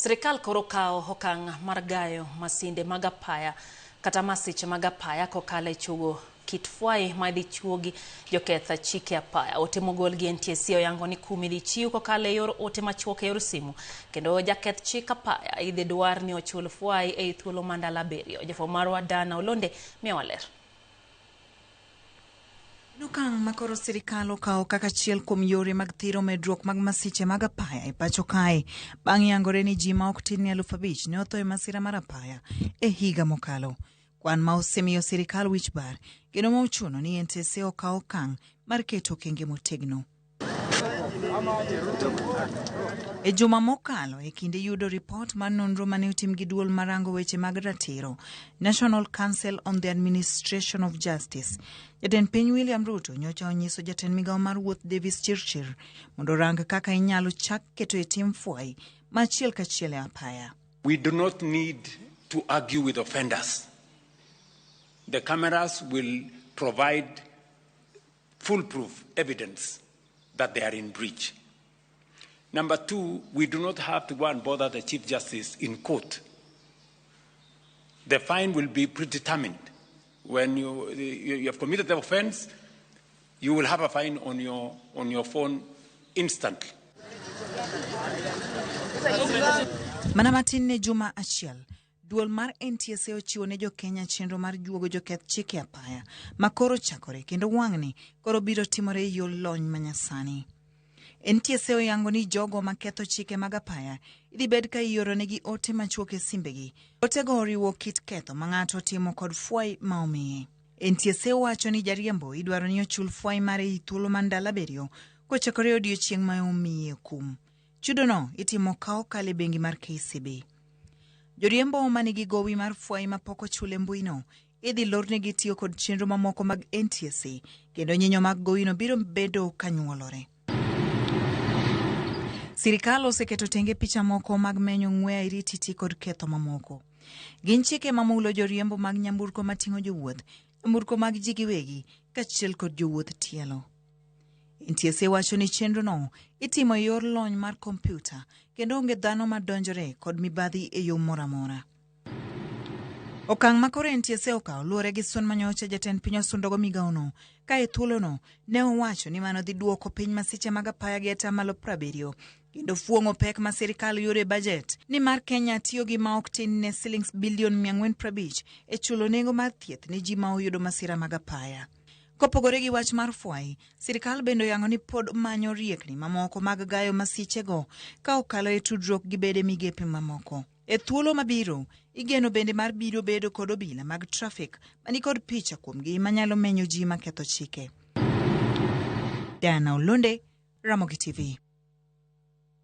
Sirikal koro kawo okang' mar gayo masinde mag apaya kata masiche mag apaya kokalo e chugo kit fwai ma idhi chuogi joketh chike apaya. Ote mogol gi NTSA oyango ni kum idhi chiw kokalo e yor ote machuok e yor simu kendo jaketh chik apaya idhi dwar ni ochul fwai ei thuolo ma ndalo 7. Jafwambo marwa Dana Olonde miyowa ler. En okang' ma koro sirikal okawo kaka achiel kuom yore mag thiro medruok mag masiche mag apaya e pacho kae bang' yangore ni ji ma ok tin ne 5,000 ne otho e masira mar apaya e higa mokalo. Kwan ma osemiyo sirikal wich bar kendo ma ochuno ni NTSA okaw okang' mar keto okenge motegno. E juma mokalo, e kinde yudo ripot mar nonro mane otim gi duol marango weche mag ratiro, National Council on the Administration of Justice, jatend piny William Ruto nyocha onyiso jatend migawo mar wuoth Davis Chirchir mondo orang kaka inyalo chak keto e tim fwai ma achiel kachiel e apaya. We do not need to argue with offenders. The cameras will provide foolproof evidence that they are in breach. Number two, we do not have to go and bother the Chief Justice in court. The fine will be predetermined. When you have committed the offense, you will have a fine on your phone instantly. Mana matin ne juma achiel, duol mar NTSA ochiwo ne jokenya chenro mar juogo joketh chike apaya ma koro chakore kendo wang'ni koro biro timore e yor lony manyasani. NTSA oyango ni jogo maketho chike mag apaya idhi bed ka ioronegi ote machuok e simbegi. Otego oriwo kit ketho ma ng'ato otimo kod fwai ma omiye. NTSA wacho ni jariembo idwaro ni ochul fwai mare e thuolo mar ndalo 7 kochakore e odiechieng' ma omiye kum. Chudono itimo ka okalo e bengi mar KCB. Joriembo manigi gowi mar fwai mapok ochul e mbuino idhi lornegi tiyo kod chenro mamoko mag NTSA kendo nyinyo mag gowino biro bedo kanyuolore. Sirikal oseketo tenge picha moko mag menyo ng'we airititi kod ketho mamoko. Gin chike mamulo joriembo mag nyamburko mating'o jowuoth, nyamburko mag ji giwegi kaachiel kod jowuoth tielo. NTSA wacho ni chenrono itimo e yor lony mar kompyuta kendo onge dhano madonjore kod mibadhi e yo moro amora. Okang' ma koro NTSA okawo luwore gi sun manyocha jatend piny osundogo migawono ka e thuolono ne owacho ni mano dhi duoko piny masiche mag apaya gi 70% kendo fuong'o pek ma sirikal yudo e bajet nimar Kenya tiyo gi ma ok tin ne silings bilion 450 e chulo nengo mar thieth ne ji ma oyudo masira mag apaya. Kopogore gi wach mar fwai, sirikal bende oyango ni pod manyo riekni mamoko mag gayo masichego ka okalo e tudruok gi bede migepe mamoko. E thuolo mabiro, igeno bende mar biro bedo kod obila mag trafik manikod picha kuomgi manyalo menyo ji maketho chike. Diana Olonde, Ramogi TV.